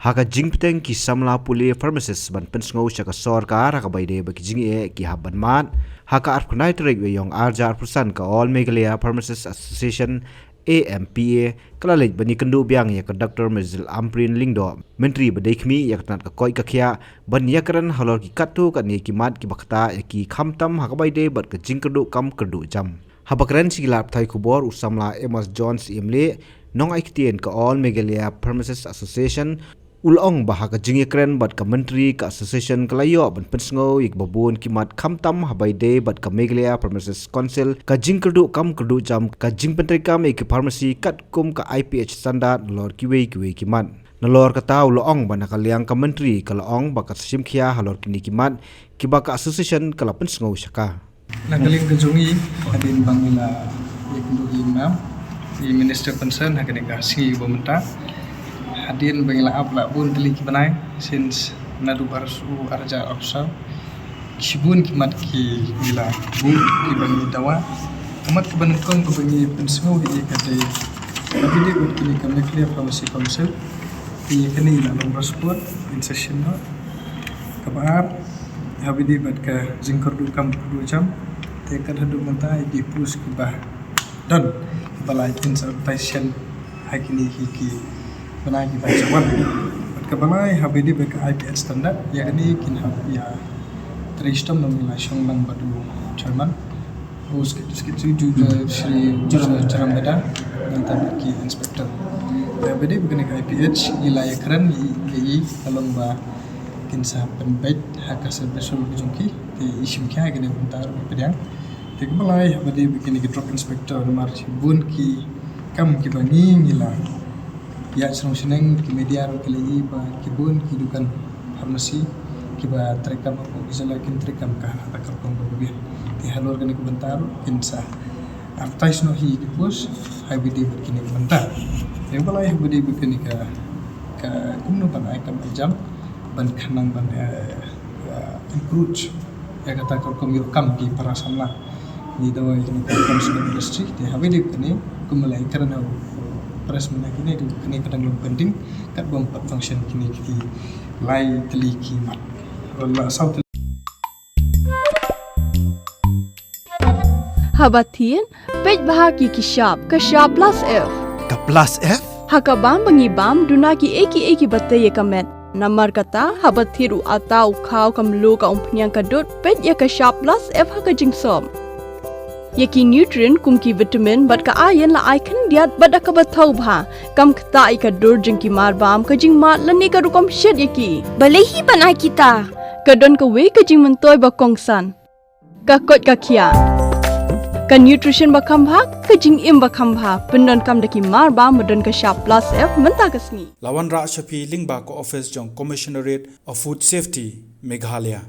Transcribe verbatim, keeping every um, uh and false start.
Ha ka jingpteng ki samla pule pharmacist ban pynsngew sha ka sorkar ha kaba ïadei bad ki jingeh ki hap ban mad, ha ka arphew khyndai tarik Naiwieng arhajar arphew san ka All Meghalaya Pharmacist Association, A M P A, ka la leit ban ïakynduh biang ïa ka Doctor Mirzul Ampareen Lyngdoh, Myntri ba dei khmih ïa ka tnat ka koit ka khiah, ban ïakren halor ki katto katne ki mat kiba ktah ïa ki, khamtam ha kaba ïadei bad ka jingkyrduh kam kyrduh jam. Haba kren sha ki lad pathai khubor, u samla Amos John Syiemlieh, nongai ktien ka All Meghalaya Pharmacist Association, u la ong ba ha ka jingïakren bad ka Myntri, ka association ka la ïoh ban pynsngew ïa kiba bun ki mat, khamtam ha kaba ïadei bad ka Meghalaya Pharmacist Council, ka jingkyrduh kam kyrduh jam, ka jingpyntreikam ïa ki pharmacy katkum ka I P H standard, nalor kiwei kiwei ki mat. Nalor kata u la ong ba na ka liang ka Myntri ka la ong ba ka sa shim khia halor kine ki mat kiba ka association ka la pynsngew sha ka. Na ka liang ka jong ngi, hadien ba ngi la ïakynduh ïa i Minister concerned ha kane ka sngi ba mynta, hadien ba ngi la ap la bun tylli ki bnai, since naduh arphew arhajar arphew saw, shibun ki mat ki ngi la buh kiba ngi dawa. Ka mat kaba nyngkong kaba ngi pynsngew ïa ka dei, haba ïadei bad kane ka Meghalaya Pharmacy Council, te ïa kane la long respond in session noh. Kaba ar, haba ïadei bad ka jingkyrduh kam kyrduh jam, te kat haduh mynta ïa ki post kiba don, kiba la kin sa advertise ha kine ki, ki bnai kiba sa wan. Bad kaba lai, haba ïadei bad ka I P H standard, ïa kane kin hap ïa trei shitom, ngi la shong lang bad u chairman, u Secretary, Secretary, Ju-, Ju-, Shri Jura-, Juram Beda, nangta bad ki inspector. Haba ïadei bad kane ka I P H, ngi la ïakren ïa i, ïa i, ka long ba kin sa pynbeit ha ka service rule ka jong ki, te i shim khia ïa kane mynta ruh i pdiang. Te kaba lai, haba ïadei bad kine ki drug inspector, namar shibun ki kam kiba ngi, ngi la ïa shnong shnong, ki media ruh ki la ïohi ba ki bun ki dukan pharmacy kiba treikam hapoh ki jylla kin treikam ka, ka rukom kaba biang. Te halor kane ka bynta ruh kin sa advertise noh hi ki post, haba ïadei bad kine ki bynta. Te kaba lai, haba ïadei bad kine ka, ka kumno ban ai kam ai jam ban khnang ban, eh, eh, encourage ïa kata ka rukom ïoh kam ki para samla. Ngi dawa ïa kane ka rukom sngewbha industry, te haba ïadei bad kane, kumba la ïakren ha u press mynta, kine, kane ka dang long pending, kat bym pat function kine ki lai tylli ki mat, la saw tylli. Haba thied, peit bha ki, ki shap, ka shap plus F. Ka plus F? Ha ka bam ba ngi bam, duna kiei kiei kiba tei ïa ka met. Namar kata, haba thied u atta, u khaw, ka mluh, ka umphniang, ka dud, peit ïa ka shap plus F ha ka jingsop. Ïa ki nutrient kum ki vitamin bad ka iron la ai khyndiat bad da kaba thaw bha, kam ktah ïa ka dur jong ki marbam, ka jingmad lane ka rukom shet ïa ki. Balei hi ban ai kita? Ka don kawei ka jingmyntoi ba kongsan. Ka koit ka khiah. Ka nutrition ba kham bha, ka jingim ba kham bha, pyndonkam da ki marbam ba don ka shap plus F mynta ka sngi. La wanrah sha phi lyngba ka office jong Commissionerate of Food Safety, Meghalaya.